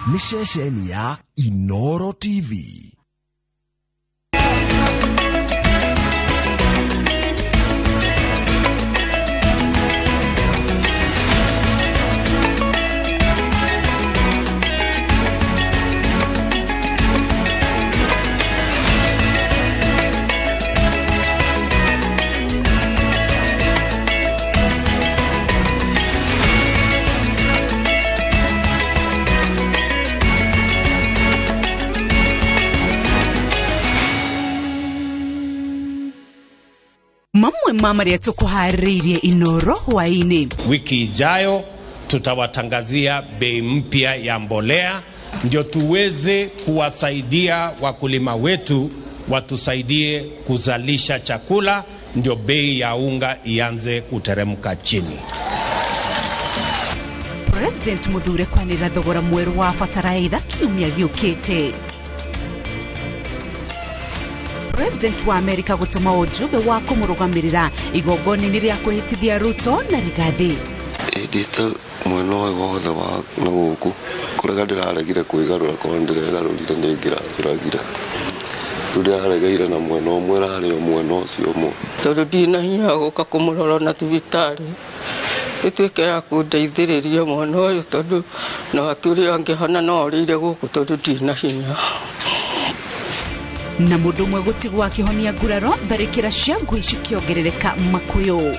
Nĩ ceceni ya Inoro TV. Mamwe ma marĩa tũkũharĩrĩirie Inoro hwaĩ-inĩ. Wiki ijayo tutawatangazia bei mpya ya mbolea ndio tuweze kuwasaidia wakulima wetu watusaidie kuzalisha chakula, ndio bei ya unga ianze kuteremka chini. President Muthure kwanĩrĩra thogora mwerũ wa bataraitha kiumia gĩũkĩte. President wa Amerika gũtũma ũjumbe wa kũmũrũgamĩrĩra igongona-inĩ rĩa kwĩhĩtithia Ruto na Rigathi. Ndĩte mwena ũyũ wothe wa na gũkũ kũrega ndĩraregire kwĩgarũra korwo nĩndĩregarũrire nĩngĩragire rĩu ndĩraregeire na mwena ũmwe rarĩ o mwena ũcio ũmwe. Tondũ ndirĩ na hinya wa gũka kũmũrora na thibitarĩ ĩtuĩke ya kũndeithĩrĩria mwana ũyũ tondũ nake ũrĩa angĩhana no orĩire gũkũ tondũ ndirĩ na hinya. Na mũndũ ũmwe gũtigwo akĩhonia nguraro tharĩkĩra cia ngui cikĩongerereka Makuyu.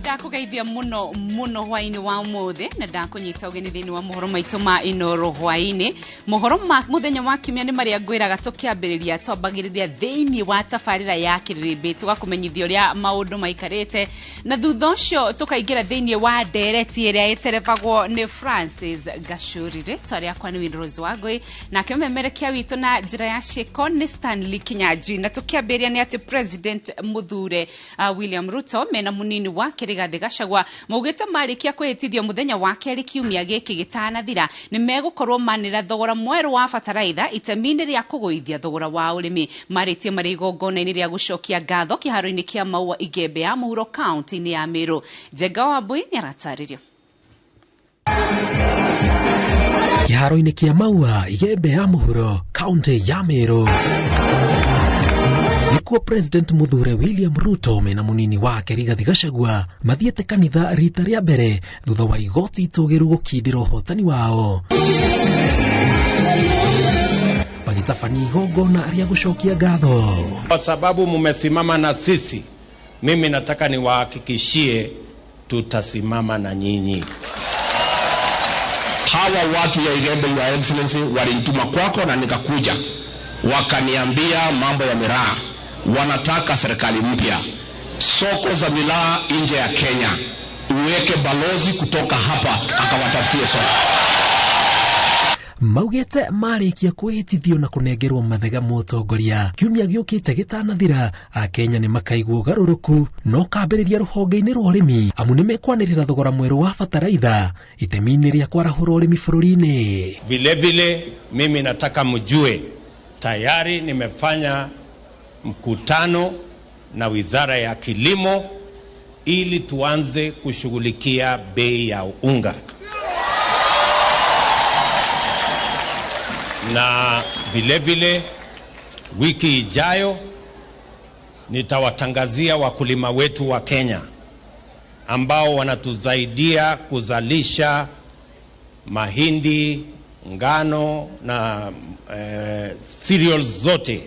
Ndakũgeithia mũno mũno hwaĩ-inĩ wa ũmũthĩ na ndakũnyita ũgeni thĩinĩ wa mohoro maitũ ma Inoro hwaĩ-inĩ. Mohoro ma mũthenya wa kiumia nĩ marĩa ngwĩraga tũkĩambĩrĩria twambagĩrĩria thĩinĩ wa tabarĩra ya kĩrĩrĩmbĩ tũgakũmenyithia ũrĩa maũndũ maikarĩte na thutha ũcio tũkaingĩra thĩinĩ wa ndereti ĩrĩa ĩterebagwo nĩ Francis Gachuri. Rĩtwa rĩakwa nĩ Winrose Wangũi nake mũmemerekia witũ na njĩra ya ciĩko nĩ Stanley Kinyanjui. Na tũkĩambĩrĩria nĩ atĩ President Muthure William Ruto mena mũnini wake Rigathi Gachagua maugĩte marĩkia kwĩhĩtithio mũthenya wa kerĩ kiumia gĩkĩ gĩtanathira nĩ megũkorwo manĩra thogora mwerũ wa bataraitha itemi-inĩ rĩa kũgũithia thogora wa ũrĩmi. Marĩtie marĩ igongona-inĩ rĩa gũcokia ngatho kĩharo-inĩ kĩa Maua Igembe ya Mũhuro kaunti-inĩ ya Meru. Njenga Wambui nĩ aratarĩria. Kĩharo-inĩ kĩa Maua Igembe ya Mũhuro kaunti ya Meru nĩkuo President Muthure William Ruto mena mũnini wake Rigathi Gachagua mathiĩte kanitha rita rĩa mbere thutha wa igoti itũgĩru gũkindĩra ũhotani wao magĩtabania igongona rĩa gũcokia ngatho. Kwa sababu mumesimama na sisi, mimi nataka niwahakikishie tutasimama na nyinyi. Hawa watu ya Igembe, Your Excellency, walinituma kwako na nikakuja, wakaniambia mambo ya miraa, wanataka serikali mpya, soko za miraa nje ya Kenya, uweke balozi kutoka hapa akawatafutie soko. Maugĩte marĩkia kwĩhĩtithio na kũnengerwo mathega mũtongoria kiumia gĩũkĩte gĩtanathira akenya nĩ makaigua ũgarũrũku no kambĩrĩria rũhonge-inĩ rwa ũrĩmi amu nĩ mekwanĩrĩra thogora mwerũ wa bataraitha itemi-inĩ rĩa kwarahũra ũrĩmi bũrũri-inĩ. Vile vile mimi nataka mjue tayari nimefanya mkutano na Wizara ya Kilimo ili tuanze kushughulikia bei ya unga. Na vile vile wiki ijayo nitawatangazia wakulima wetu wa Kenya ambao wanatusaidia kuzalisha mahindi, ngano na cereals zote,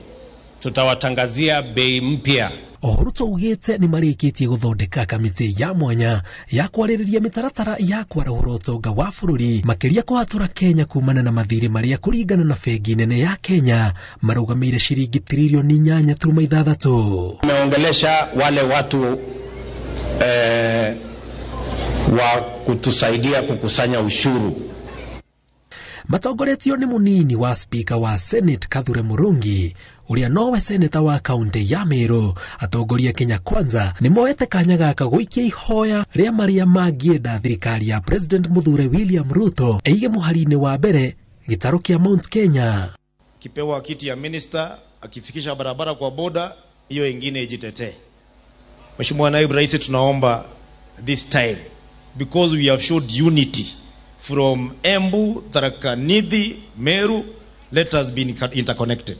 tutawatangazia bei mpya. Oho Ruto augĩte nĩ marĩkĩtie gũthondeka kamĩtĩ ya mwanya ya kwarĩrĩria mĩtaratara ya kwarahũra ũtonga wa bũrũri makĩria kũhatũra Kenya kumana na mathirĩ marĩa kũringana na bengi nene ya Kenya marũgamĩire ciringi trilioni 8.6. Tumeongelesha wale watu wa kutusaidia kukusanya ushuru. Matongoretio nĩ mũnini wa spika wa Senate Kathure Murungi Ũrĩa nowe seneta wa kaunti ya Meru. Atongoria Kenya Kwanza nĩ moete kanya gaka gũikia ihoya rĩa marĩa mangĩenda thirikari ya President Muthure William Ruto ĩige mũhari-inĩ wa mbere gĩtarũ kĩa Mount Kenya. Kipewa kiti ya minister akifikisha barabara kwa boda hiyo ingine ijitetee. Mheshimiwa Naibu Rais, tunaomba this time because we have showed unity from Embu, Tharaka Nithi, Meru, let us be interconnected.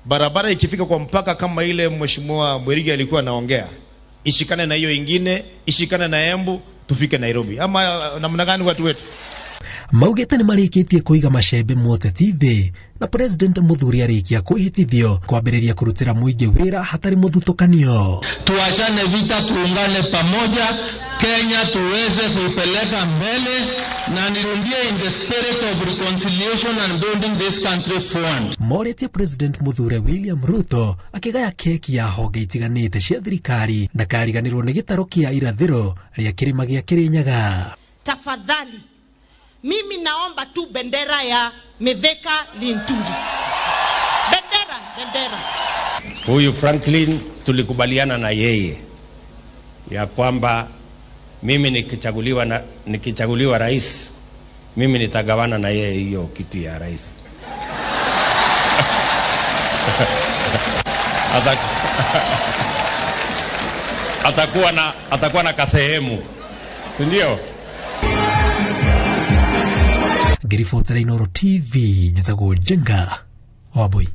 Barabara ikifika kwa mpaka kama ile Mheshimiwa Mwirigi alikuwa anaongea, ishikane na hiyo ingine, ishikane na Embu, tufike Nairobi. Ama namna gani watu wetu? Maugĩte nĩ marĩkĩtie kũiga macembe moteti thĩ na President Muthuri arĩkia kwĩhĩtithio kwambĩrĩria kũrutĩra mũingĩ wĩra hatarĩ mũthutũkanio. Tuachane vita, tuungane pamoja, Kenya tuweze kuipeleka mbele, na nirudie, in the spirit of reconciliation and building this country forward. Morĩtie President Muthure William Ruto akĩgaya keki ya honge itiganĩte cia thirikari ndakariganĩrwo nĩ gĩtarũ kĩa irathĩro rĩa kĩrĩma gĩa Kĩrĩnyaga. Tafadhali, mimi naomba tu bendera ya Mithika Linturi. Bendera, bendera. Huyu Franklin tulikubaliana na yeye ya kwamba mimi nikichaguliwa rais, mimi nitagawana na yeye hiyo kiti ya rais. Atakuwa na kasehemu, si ndio? Ngĩribotera Inooro TV, njĩtagwo Njenga Wambui.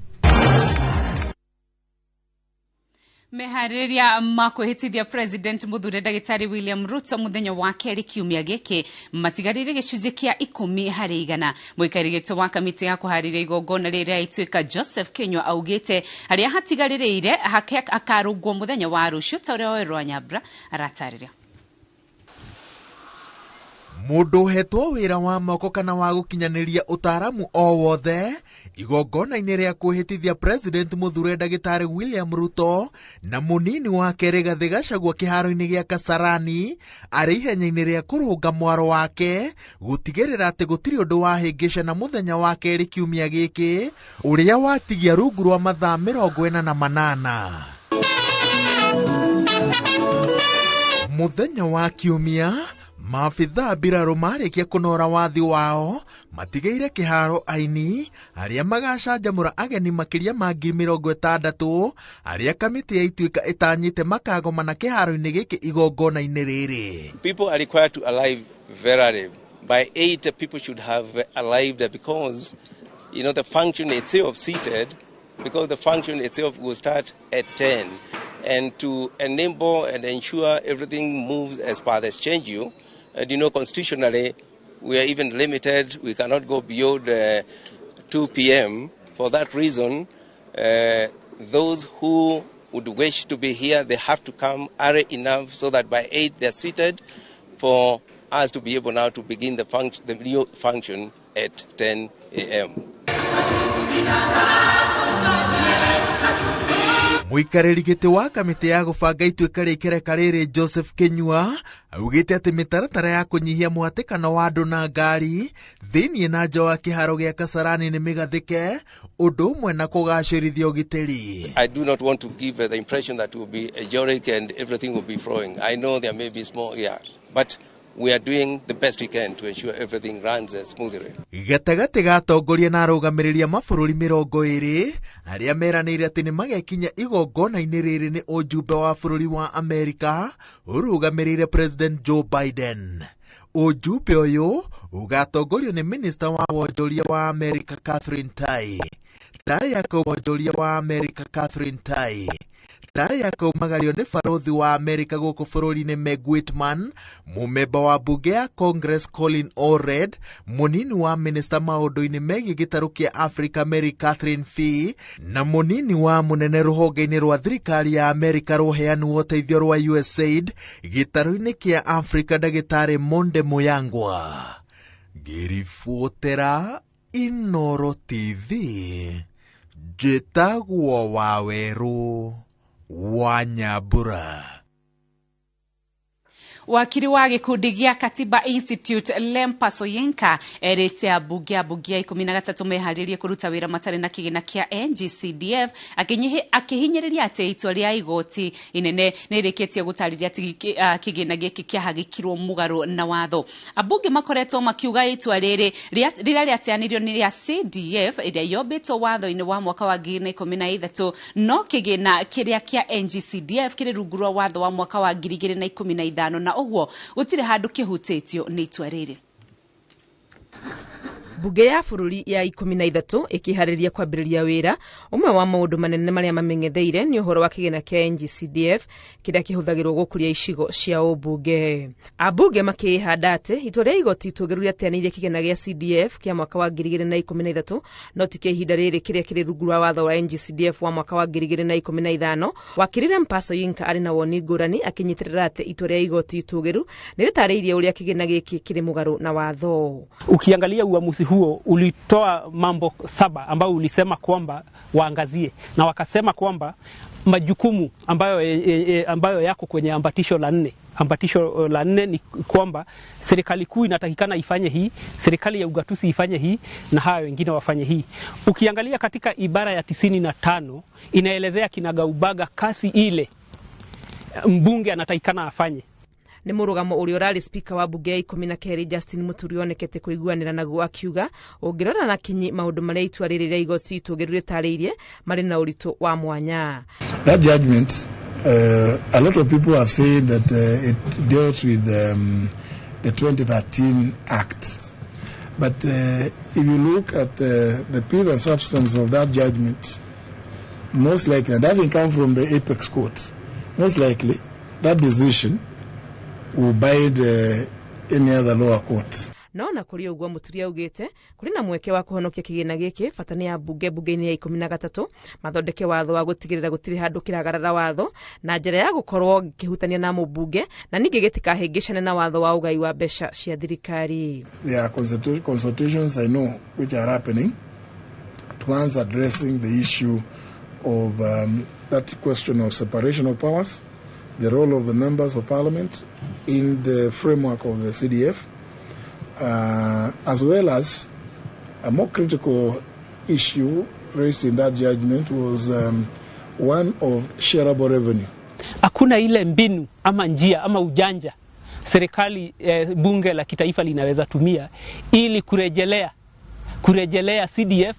Meharĩrĩria ma kwĩhĩtithia President Muthure Ndagĩtarĩ William Ruto mũthenya wa kerĩ kiumia gĩkĩ matigarĩire gĩcunjĩ kĩa 10%. Mũikarĩri gĩtĩ wa kamĩtĩ ya kũharĩria igongona rĩrĩa ituĩka Joseph Kinyua augĩte harĩa hatigarĩrĩire akarũngwo mũthenya wa rũciũ ta ũrĩa Wawerũ wa Nyambura aratarĩria. Mũndũ ũhetwo wĩra wa moko kana wa gũkinyanĩria ũtaaramu o wothe igongona-inĩ rĩa kwĩhĩtithia President Muthure Ndagĩtarĩ William Ruto na mũnini wake Rigathĩ Gachagua kĩharo-inĩ gĩa Kasarani arĩ ihenya-inĩ rĩa kũrũnga mwaro wake gũtigĩrĩra atĩ gũtirĩ ũndũ wahĩngĩca na mũthenya wa kerĩ kiumia gĩkĩ ũrĩa watigia rungu rwa mathaa 48. Mũthenya wa kiumia maabithaa mbirarũ marĩkia kũnora wathi wao matigĩire kĩharo aini arĩa magacanjamũra ageni makĩria ma 60,000 arĩa kamĩtĩ ya Ituĩka ĩtanyĩte makagomana kĩharo-inĩ gĩkĩ igongona-inĩ rĩrĩ. People are required to arrive very early. By 8 people should have arrived because you know the function itself seated, because the function itself will start at 10. And to enable and ensure everything moves as per the schedule, and you know, constitutionally, we are even limited. We cannot go beyond 2 p.m. For that reason, those who would wish to be here, they have to come early enough so that by 8 they are seated for us to be able now to begin the new function at 10 a.m. Mũikarĩri gĩtĩ wa kamĩtĩ ya gũbanga Ituĩka rĩa ikereka rĩrĩ Joseph Kinyua augĩte atĩ mĩtaratara ya kũnyihia mũhatĩkano wa andũ na ngari thĩiniĩ na nja wa kĩharo gĩa Kasarani nĩ mĩgathĩke ũndũ ũmwe na kũgacĩrithia ũgitĩri. I do not want to give the impression that it will be euphoric and everything will be flowing. I know there may be small, yeah, but we are doing the best we can to ensure everything runs smoothly. Gatagatĩ ga atongoria na arũgamĩrĩri a mabũrũri 20 arĩa meranĩire atĩ nĩ magekinya igongona-inĩ rĩrĩ nĩ ũjumbe wa bũrũri wa Amerika ũrũgamĩrĩire President Joe Biden. Ũjumbe ũyũ ũgatongorio nĩ minista wa wonjoria wa Amerika Catherine Tai. Tai wonjoria wa Amerika Catherine Tai. Tai akaumagario nĩ barũthi wa Amerika gũkũ bũrũri-inĩ Meg Whitman, mũmemba wa mbunge ya Congress Colin Allred, mũnini wa minista maũndũ-inĩ megiĩ gĩtarũ kĩa Africa Mary Catherine Fee, na mũnini wa mũnene rũhonge-inĩ rwa thirikari ya Amerika rũheani wa ũteithio rwa USAID gĩtarũ-inĩ kĩa Africa ndagĩtarĩ Monde Muyangwa. Ngĩribotera Inooro TV, njĩtagwo Wawerũ wa Nyambura. Wakiri wa gĩkundi gĩa Katiba Institute Lempa Soyinka erĩte ambunge a mbunge ya 13 meharĩrie kũruta wĩra matarĩ na kĩgĩna kĩa NGCDF, akĩhinyĩrĩria atĩ itua rĩa igoti inene nĩ rĩkĩtie gũtarĩria atĩ kĩgĩna gĩkĩ kĩahagĩkirwo mũgarũ na watho. Ambunge makoretwo makiuga itua rĩrĩ rĩrĩa rĩateanĩirio nĩ rĩa CDF ĩrĩa yombĩtwo watho-inĩ wa mwaka wa 2013, no kĩgĩna kĩrĩa kĩa NGCDF kĩrĩ rungu rwa watho wa mwaka wa 2015 na ũguo gũtirĩ handũ kĩhutĩtio nĩ itua rĩrĩ. Mbunge ya bũrũri ya 13 ĩkĩharĩria kwambĩrĩria wĩra. Ũmwe wa maũndũ manene marĩa mameng'etheire nĩ ũhoro wa kĩgĩna kĩa NGCDF kĩrĩa kĩhũthagĩrwo gũkũria icigo cia ũmbunge. Ambunge makĩĩhanda atĩ itua rĩa igoti itũgĩru rĩateanĩirie kĩgĩna gĩa CDF kĩa mwaka wa 2013, no ti kĩa ihinda rĩrĩ kĩrĩa kĩrĩ rungu rwa watho wa NGCDF wa mwaka wa 2015. Wakiri Lempa Soyinka arĩ na woni ngũrani, akĩnyitĩrĩra atĩ itua rĩa igoti itũgĩru nĩ rĩtarĩirie ũrĩa kĩgĩna gĩkĩ kĩrĩ mũgarũ na watho. Ukiangalia uamuzi huo ulitoa mambo 7 ambayo ulisema kwamba waangazie, na wakasema kwamba majukumu ambayo yako kwenye ambatisho la 4. Ambatisho la 4 ni kwamba serikali kuu inatakikana ifanye hii, serikali ya ugatuzi ifanye hii, na hayo wengine wafanye hii. Ukiangalia katika ibara ya 95 inaelezea kinagaubaga kasi ile mbunge anatakikana afanye. Nĩ mũrũgamo ũrĩa ũrarĩ speaker wa mbunge ya 12 Justin Muturi onekete kũiguanĩra naguo, akiuga ũngĩrora na kinyi maũndũ marĩa itua rĩrĩ rĩa igoti itũgĩru rĩtarĩirie marĩ na ũritũ wa mwanya. That judgment, a lot of people have said that it dealt with the 2013 Act. But if you look at the pith and substance of that judgment, most likely, and having come from the apex court, most likely that decision will bind any other lower court. No na kũrĩ ũguo Muturi augĩte kũrĩ na mweke wa kũhonokia kĩgĩna gĩkĩ, bata nĩ ambunge mbunge-inĩ ya 13 mathondeke watho wa gũtigĩrĩra gũtirĩ handũ kĩragarara watho na njĩra ya gũkorwo gĩkĩhutania na mũmbunge, na ningĩ gĩtikahĩngĩcane na watho wa ũgai wa mbeca cia thirikari. There are consultations I know which are happening towards addressing the issue of that question of separation of powers, the role of the members of parliament in the framework of the CDF, as well as a more critical issue raised in that judgment was one of shareable revenue. Hakuna ile mbinu ama njia ama ujanja serikali bunge la kitaifa linaweza tumia ili kurejelea CDF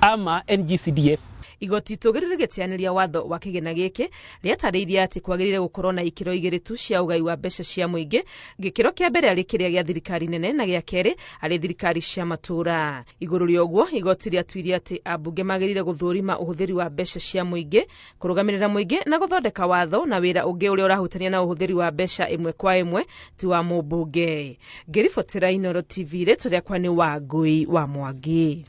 ama NGCDF. Igoti itũgĩru rĩgĩteanĩria watho wa kĩgĩna gĩkĩ rĩatarĩirie atĩ kwagĩrĩire gũkorwo na ikĩro 2 tu cia ũgai wa mbeca cia mũingĩ, gĩkĩro kĩa mbere arĩ kĩrĩa gĩa thirikari nene na gĩa kerĩ arĩ thirikari cia matũũra. Igũrũ rĩa ũguo igoti rĩatuire atĩ ambunge magĩrĩire gũthũrima ũhũthĩri wa mbeca cia mũingĩ, kũrũgamĩrĩra mũingĩ na gũthondeka watho na wĩra ũngĩ ũrĩa ũrahutania na ũhũthĩri wa mbeca ĩmwe kwa ĩmwe ti wa mũmbunge. Ngĩribotera Inooro TV, rĩtwa rĩakwa nĩ Wangũi wa Mwangi.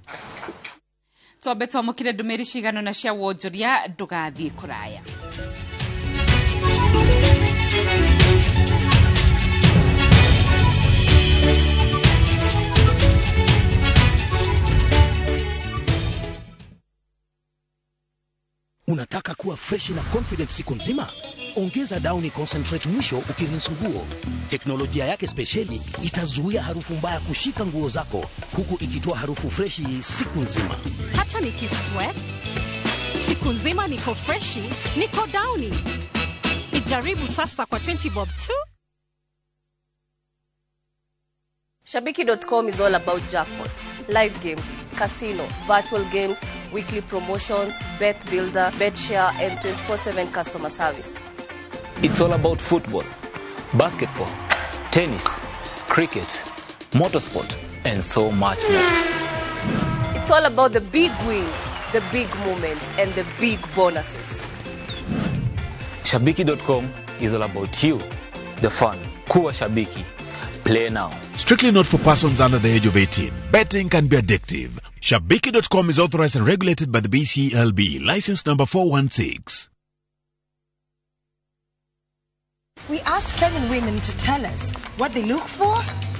Twambe twamũkĩre ndũmĩrĩri cigana na cia wonjoria, ndũgathiĩ kũraya. Unataka kuwa fresh na confident siku nzima? Ongeza Downy Concentrate mwisho ukirinse nguo. Teknolojia yake spesheli itazuia harufu mbaya kushika nguo zako, huku ikitoa harufu freshi siku nzima. Hata nikisweat siku nzima niko freshi, niko Downy. Ijaribu sasa kwa 20 bob tu. Shabiki.com is all about jackpots, live games, casino, virtual games, weekly promotions, bet builder, bet share, and 24/7 customer service. It's all about football, basketball, tennis, cricket, motorsport, and so much more. It's all about the big wins, the big moments, and the big bonuses. Shabiki.com is all about you, the fun. Kuwa Shabiki. Play now. Strictly not for persons under the age of 18. Betting can be addictive. Shabiki.com is authorized and regulated by the BCLB. License number 416. We asked Kenyan women to tell us what they look for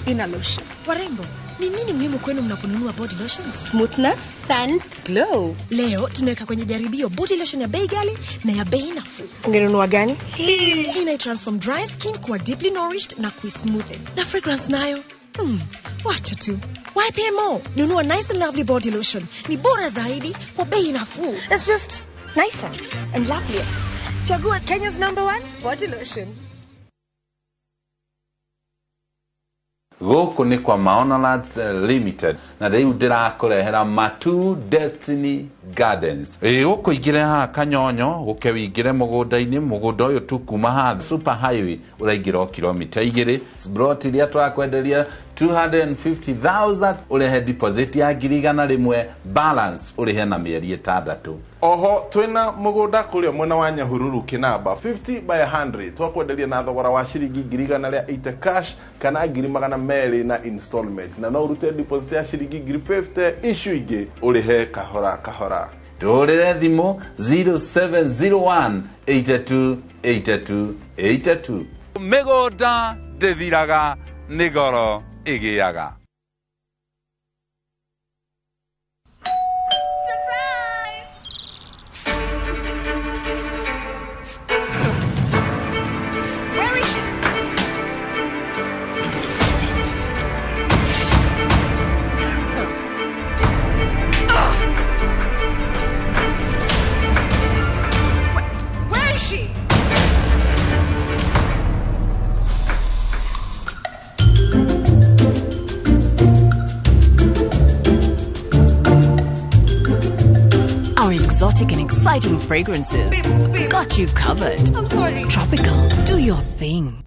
in a lotion. Warembo, Ni nini muhimu kwenu mnaponunua body lotion? Smoothness, scent, glow. Leo tunaweka kwenye jaribio body lotion ya bei ghali na ya bei nafuu. Ungenunua gani? Hii. Ina transform dry skin kuwa deeply nourished na kuismoothen. Na fragrance nayo? Wacha tu. Why pay more? Nunua Nice and Lovely body lotion. Ni bora zaidi kwa bei nafuu. It's just nicer and lovelier. Chagua Kenya's #1 body lotion. Gũkũ nĩ kwa Maono Lands Limited na rĩu ndĩrakũrehera Matu Destiny Gardens. Gũkũ ingĩre haha Kanyonyo gũke wĩingĩre mũgũnda-inĩ, mũgũnda ũyũ tu kuma haha super highway ũraingĩra o kilomita 2. Plot iria tũrakwenderia 250,000 ũrehe deposit ya 100,000, balance ũrĩhe na mĩeri 6. Oho twina mũgũnda kũrĩa mwena wa Nyahururu Kinamba 50 by 100 twakwenderia na thogora wa ciringi 180 cash kana 200 na installment, na no ũrute deposit ya ciringi 50 icio ingĩ ũrĩhe kahora kahora. Tũhũrĩre thimũ 0701 82 82 82. Mĩgũnda ndĩthiraga nĩ goro ĩgĩaga. Exotic and exciting fragrances. Babe, babe. Got you covered. I'm sorry. Tropical. Do your thing.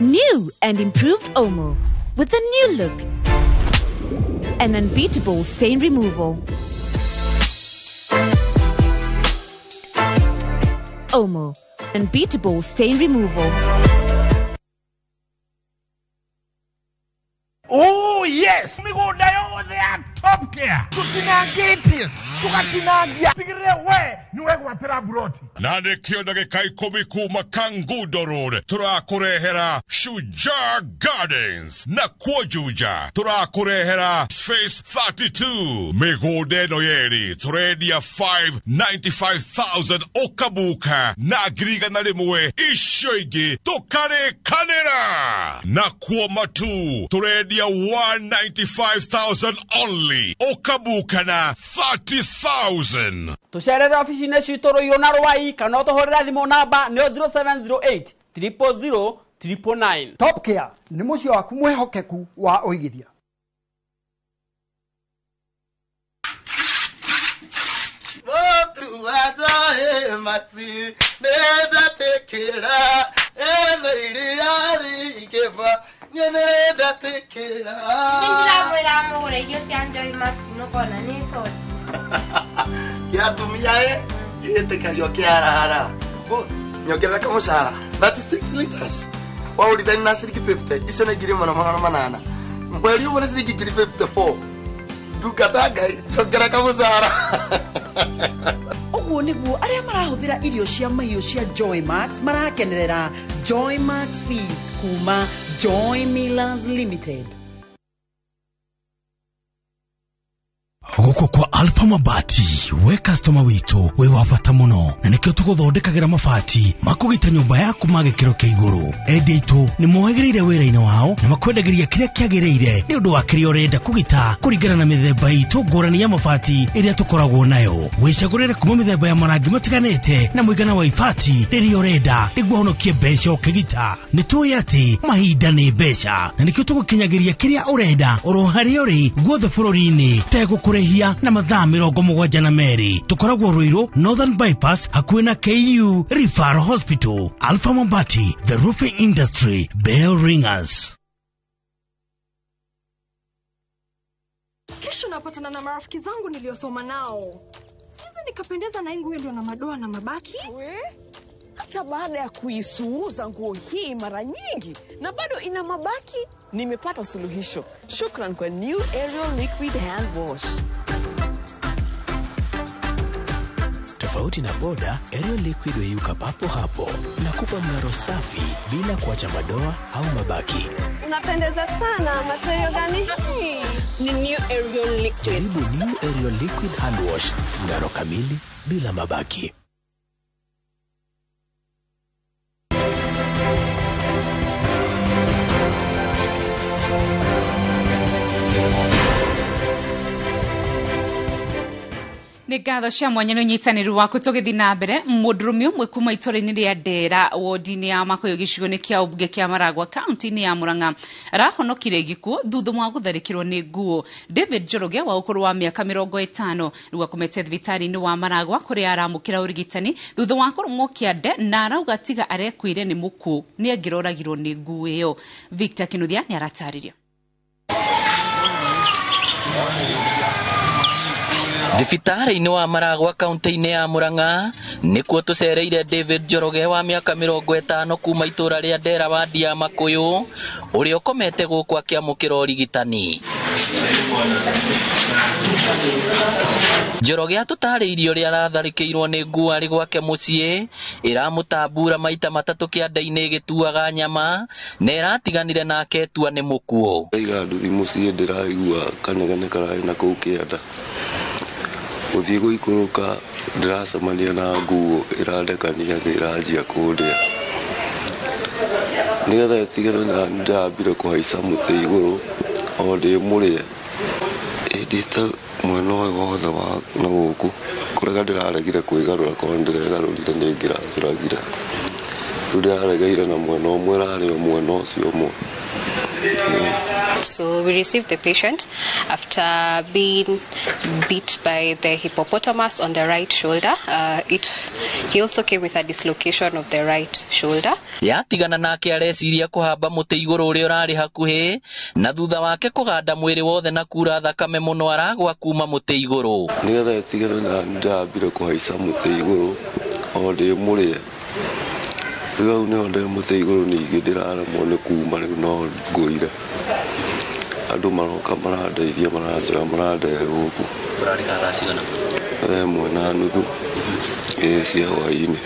New and improved Omo with a new look and unbeatable stain removal. Omo, unbeatable stain removal. Oh yes, migunda yothe ya Top Care tutinangitie tugatinangia tigire we niwe gwatira broti na nikio ndagika 10 kuma Kangundo Road turakurehera Shujaa Gardens na kuojuja turakurehera Phase 32 migunda ĩno yeri turendia 595,000 ukabuka na 100,000 icio ingĩ tukarikanĩra na kuo Matu turendia 195,000 only ukabuka na 30,000. Tucerere ofici-inĩ citũ Rũirũ na Rwai kana ũtũhũrĩre thimũ namba nĩyo 0708 000 999. Top Care nĩ mũciĩ waku mwĩhokeku wa ũigithia. Nĩndĩramwĩra mũgũre irio cia Joy Max nũkona nĩ soda. Gĩatumia ĩ gĩtĩkagio kĩarahara. Boss, nyongerera kamũcara 36 liters. Waũrithania na ciringi 50, icio nĩ 1800. Mweri ũmwe nĩ ciringi 54. Ndungata Ngai, nyongerera kamũcara. Ũguo nĩguo arĩa marahũthĩra irio cia mahiũ cia Joy Max marakenerera Joy Max Feeds kuma Joy Millers Limited. Gũkũ kwa Alpha Mabati we customer witũ wĩ wa bata mũno na nĩkĩo tũgũthondekagĩra mabati makũgita nyũmba yaku ma gĩkĩro kĩa igũrũ. Endia aitũ nĩ mohĩgĩrĩire wĩra-inĩ wao na makwendagĩria kĩrĩa kĩagĩrĩire nĩ ũndũ wa kĩrĩa ũrenda kũgita kũringana na mĩthemba itũ ngũrani ya mabati ĩrĩa tũkoragwo nayo. Wĩcagũrĩre kuma mĩthemba ya marangi matiganĩte na mũigana wa ibati rĩrĩa ũrenda nĩguo ũhonokie mbeca ũkĩgita. Nĩ tũĩ atĩ mahinda nĩ mbeca na nĩkĩo tũgũkinyagĩria kĩrĩa ũrenda oro harĩa ũrĩ guothe bũrũri-inĩ tegũkũrĩhia na mathaa 72. Tukoragwo Ruiru Northern Bypass hakuhĩ na KU Referral Hospital. Alpha Mabati, the roofing industry bell ringers. Kesho napatana na marafiki zangu niliosoma nao. Siwezi nikapendeza na nguo ndio na madoa na mabaki. We? Hata baada ya kuisuuza nguo hii mara nyingi na bado ina mabaki, nimepata suluhisho. Shukran kwa New Ariel Liquid Hand Wash. To Tofauti na poda, Ariel Liquid huyeyuka papo hapo na kupa mng'aro safi bila kuacha madoa au mabaki. Unapendeza sana. Material gani? Ni New Ariel Liquid. Jaribu New Ariel Liquid Hand Wash, mng'aro kamili bila mabaki. Nĩ ngatho cia mwanya nĩ ũnyitanĩri waku tũgĩthiĩ na mbere. Mũndũrũme ũmwe kuma itũũra-inĩ rĩa Ndera wodi-inĩ ya Makuyu gĩcigo-inĩ kĩa ũmbunge kĩa Maragwa kaunti-inĩ ya Murang'a arahonokire gĩkuũ thutha wa gũtharĩkĩrwo nĩ nguo. David Njoroge wa ũkũrũ wa mĩaka 50 rĩu akomete thibitarĩ-inĩ wa Maragwa kũrĩa aramũkĩra ũrigitani thutha wa kũrũmwo kĩande, na arauga tiga arekuire nĩ mũkuũ nĩ angĩroragirwo nĩ nguo ĩyo. Victor Kinuthia nĩ aratarĩria. Thibitarĩ-inĩ wa Maragwa kaunti-inĩ ya Murang'a nĩkuo tũcereire David Njoroge wa mĩaka 50 kuma itũũra rĩa Ndera wadi ya Makuyu ũrĩa ũkomete gũkũ akĩamũkĩra ũrigitani. Njoroge atũtarĩirie ũrĩa aratharĩkĩirwo nĩ nguo arĩ gwake mũciĩ ĩramũtambura maita matatũ kĩanda-inĩ ĩgĩtuaga nyama na ĩratiganire nake tua nĩ mũkuũ. Ndaiga nduthi mũciĩ ndĩraigua kanegene kararĩ na kũu kĩanda. Gũthiĩ gũikũrũka ndĩracemania na nguo ĩrandekania thĩ ĩranjia kũndĩa. Nĩgetha ĩtigane na ndĩrambire kũhaica mũtĩ igũrũ o ndĩ mũrĩe. Ĩndĩte mwena ũyũ wothe wa na gũkũ kũrega ndĩraregire kwĩgarũra korwo nĩndĩregarũrire nĩngĩracũragire. Rĩu ndĩraregeire na mwena ũmwe ĩrarĩ o mwena ũcio ũmwe. So we received the patient after being bit by the hippopotamus on the right shoulder. He also came with a dislocation of the right shoulder. Yatigana nake areciria kũhamba mũtĩ igũrũ ũrĩa ũrarĩ hakuhĩ na thutha wake kũganda mwĩrĩ wothe na kura thakame mũno aragwa kuma mũtĩ igũrũ. Nĩgetha ĩtigane na ndĩrambire kũhaica mũtĩ igũrũ o ndĩ mũrĩe. Rĩu hau nĩho ndĩ mũtĩ igũrũ ningĩ ndĩraremwo nĩ kuma rĩu no ngũire. Andũ maroka marandeithia maranjoya marandehe gũkũ. Tũrarĩ thaa cigana? Thaa 1:30 cia hwaĩ-inĩ.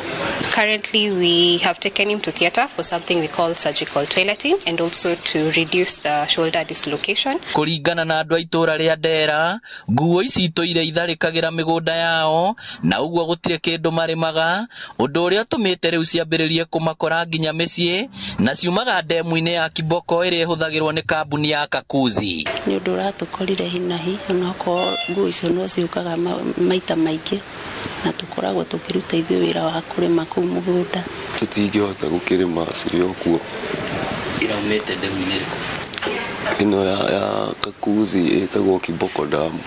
Currently, we have taken him to theatre for something we call surgical toileting and also to reduce the shoulder dislocation. Kũringana na andũ a itũũra rĩa Ndera, nguo ici itũire itharĩkagĩra mĩgũnda yao na ũguo gũtirĩ kĩndũ marĩmaga, ũndũ ũrĩa ũtũmĩte rĩu ciambĩrĩrie kũmakora nginya mĩciĩ na ciumaga ndemu-inĩ ya Kiboko ĩrĩa ĩhũthagĩrwo nĩ kambuni ya Kakuzi. Nĩ ũndũ ũratũkorire hinahi onokorwo nguo icio no ciũkaga maita maingĩ na tũkoragwo tũkĩruta ithuĩ wĩra wa kũrĩma kũu mũgũnda. Tũtingĩhota gũkĩrĩma cirĩ o kuo. Iraumĩte ndemu-inĩ ĩrĩkũ? Ĩno ya Kakuzi ĩtagwo Kiboko Dam.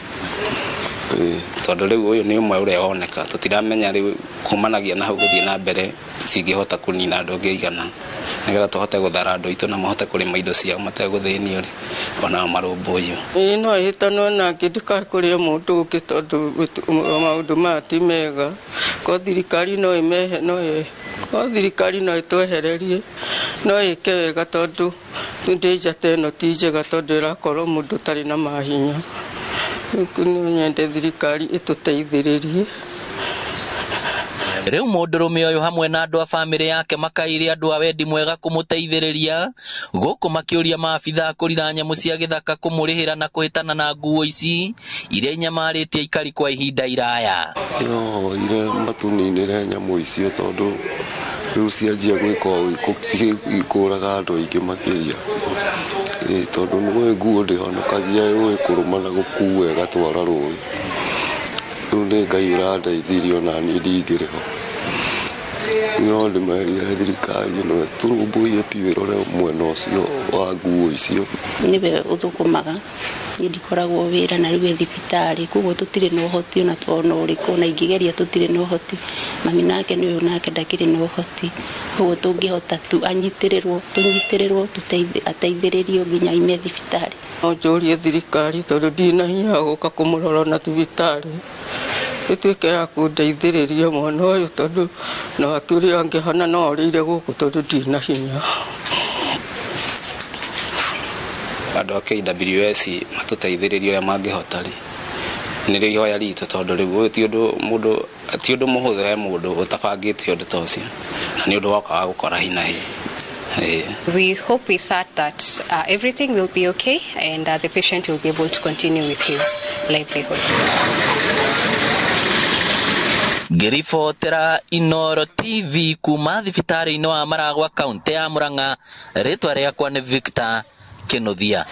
Tondũ rĩu ũyũ nĩ ũmwe ũrĩa woneka tũtiramenya rĩu kumanagia na hau gũthiĩ na mbere cingĩhota kũnina andũ angĩ aigana nĩgetha tũhote gũthara andũ aitũ na mahote kũrĩma indo ciao mategũthĩnio rĩ ona marũmbũiyo. Ĩĩ no ĩhĩtanwo nake ndĩkae kũrĩa mũndũ ũngĩ tondũ maũndũ maya ti mega. Ko thirikari no ĩmehe no ko thirikari no ĩtwehererie no ĩke wega tondũ ndĩnja ta ĩno ti njega tondũ ĩrakorwo mũndũ ũtarĩ na mahinya. Rĩu nyende thirikari ĩtũteithĩrĩrie. Rĩu mũndũrũme ũyũ hamwe na andũ a bamĩrĩ yake makaire andũ a wendi mwega kũmũteithĩrĩria gũkũ makĩũria maabithaa kũrira nyamũ cia gĩthaka kũmũrĩhĩra na kũhĩtana na nguo ici iria inyamarĩtie aikari kwa ihinda iraya. Ire matũninĩre nyamũ icio tondũ rĩu cianjia gwĩka ikũraga andũ aingĩ makĩria. Tondũ nĩũĩ nguo ndĩhonokagia yũĩ kũrũma na gũkua ĩgatwara rũĩ. Rĩu nĩ Ngai ũrandeithirie ona niĩ ndingĩrĩ ho. No ndĩmerire thirikari ĩno ĩtũrũmbũiye biũ ĩrore mwena ũcio wa nguo icio. Nĩwe ũthũkũmaga, niĩ ndikoragwo wĩra na rĩu e thibitarĩ, koguo tũtirĩ na ũhoti ona ona ũrĩkũ, ona ingĩgeria tũtirĩ na ũhoti. Mami nake nĩ ũyũ nake ndakĩrĩ na ũhoti, koguo tũngĩhota tu anyitĩrĩrwo, tũnyitĩrĩrwo, ateithĩrĩrio nginya aime thibitarĩ. No njũrie thirikari tondũ ndirĩ na hinya wa gũka kũmũrora na thibitarĩ ĩtuĩke ya kũndeithĩrĩria mwana ũyũ tondũ nake ũrĩa angĩhana no orĩire gũkũ tondũ ndirĩ na hinya. Andũ a KWS matũteithĩrĩrie ũrĩa mangĩhota rĩ nĩrĩo ihoya ritũ tondũ rĩu ũyũ ti ũndũ mũndũ Ti ũndũ mũhũthũ he mũndũ ũtabangĩte ũndũ ta ũcio, na nĩ ũndũ wokaga gũkora hinahi. We hope with that that everything will be okay and the patient will be able to continue with his livelihood. Ngĩribotera Inoro TV kuma thibitarĩ-inĩ wa Maragwa kaunti ya Murang'a, rĩtwa rĩakwa nĩ Victor Kĩnuthia.